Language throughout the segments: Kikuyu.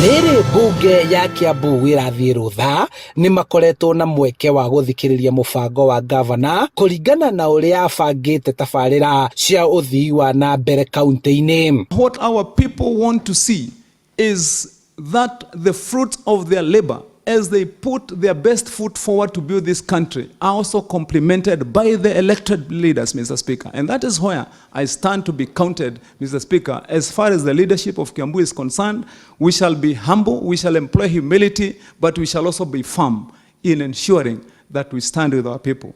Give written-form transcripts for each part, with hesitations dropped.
Rĩrĩ mbunge ya Kiambu ĩrathiĩ rũtha, nĩ makoretwo na mweke wa gũthikĩrĩria mũbango wa ngavana kũringana na ũrĩa abangĩte tabarĩra cia ũthii wa na mbere kaunti-inĩ. What our people want to see is that the fruits of their labor as they put their best foot forward to build this country are also complemented by the elected leaders, Mr. Speaker. And that is where I stand to be counted, Mr. Speaker. As far as the leadership of Kiambu is concerned, we shall be humble, we shall employ humility, but we shall also be firm in ensuring that we stand with our people.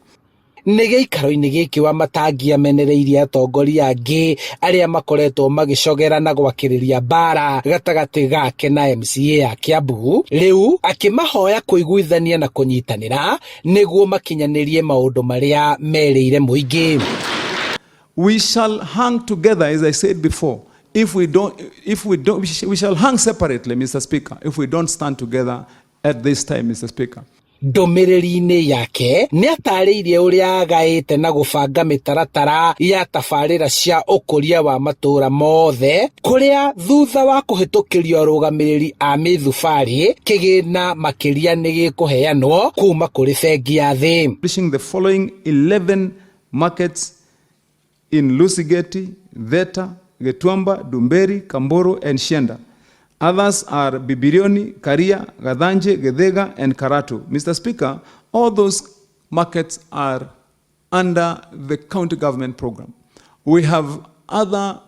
Nĩ gĩikaro-inĩ gĩkĩ Wamatangi amenereirie atongoria angĩ arĩa makoretwo magĩcogera na gwakĩrĩria mbara gatagatĩ gake na MCA ya Kiambu, rĩu akĩmahoya kũiguithania na kũnyitanĩra nĩguo makinyanĩrie maũndũ marĩa merĩire mũingĩ. We shall hang together, as I said before. If we don't, we shall hang separately, Mr. Speaker, if we don't stand together at this time, Mr. Speaker. Ndũmĩrĩri-inĩ yake nĩ atarĩirie ũrĩa agaĩte na gũbanga mĩtaratara ya tabarĩra cia ũkũria wa matũũra mothe, kũrĩa thutha wa kũhĩtũkĩrio arũgamĩrĩri a mĩthubarĩ, kĩgĩna makĩria nĩ gĩkũheanwo kuma kũrĩ bengi ya thĩ. Establishing the following 11 markets in Lusigeti, Theta, Gituamba, Ndumberi, Kamburu, and Shianda. Others are Bibirioni, Karia, Gathanje, Githega, and Karatu. Mr. Speaker, all those markets are under the county government program. We have other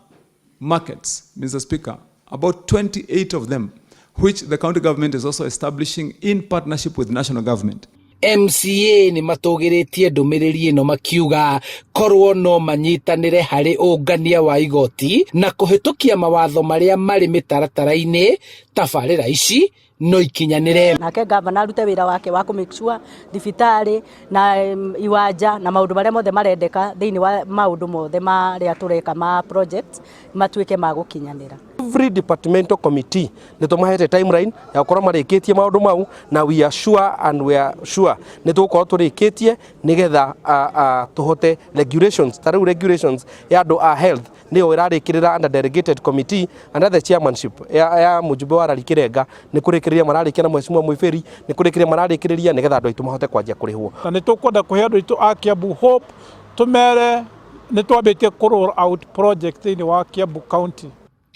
markets, Mr. Speaker, about 28 of them, which the county government is also establishing in partnership with national government. MCA nĩ matũgĩrĩtie ndũmĩrĩri ĩno makiuga korwo no manyitanĩre harĩ ũngania wa igoti na kũhĩtũkia mawatho marĩa marĩ mĩtaratara-inĩ, tabarĩra ici no ikinyanĩre. Nake gavana arute wĩra wake wa kũ make sure thibitarĩ na iwanja na maũndũ marĩa mothe marendeka thĩinĩ wa maũndũ mothe marĩa tũreka ma project matuĩke ma gũkinyanĩra. Every departmental committee nĩ tũmahete timeline ya gũkorwo marĩkĩtie maũndũ mau, na we are sure and we are sure nĩ tũgũkorwo tũrĩkĩtie nĩgetha tũhote regulations, ta rĩu regulations ya andũ a health nĩyo ĩrarĩkĩrĩra under delegated committee under the chairmanship ya mũjumbe wa Rari Kĩrenga. Nĩ kũrĩkĩrĩria mararĩkia na mheshimiwa Mwĩbĩri, nĩ kũrĩkĩrĩria mararĩkĩrĩria nĩgetha andũ aitũ mahote kwanjia kũrĩhwo. Na nĩ tũkwenda kũhe andũ aitũ a Kiambu hope, tũmere nĩ twambĩtie kũ roll out project thĩinĩ wa Kiambu County.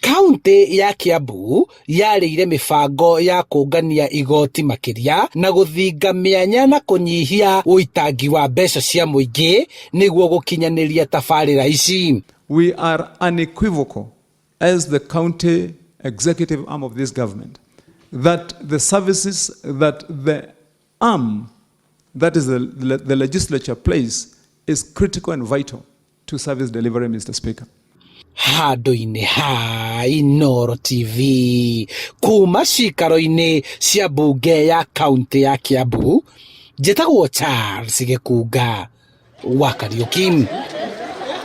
Kaunti ya Kiambu yarĩire mĩbango ya kũngania igoti makĩria na gũthinga mĩanya na kũnyihia ũitangi wa mbeca cia mũingĩ nĩguo gũkinyanĩria tabarĩra ici. We are unequivocal as the county executive arm of this government that the services that the arm, that is the legislature, plays is critical and vital to service delivery, Mr. Speaker. Handũ-inĩ ha Inooro TV kuma cikaro-inĩ cia mbunge ya kaunti ya Kiambu, njĩtagwo Charles Gĩkunga wa Kariũki.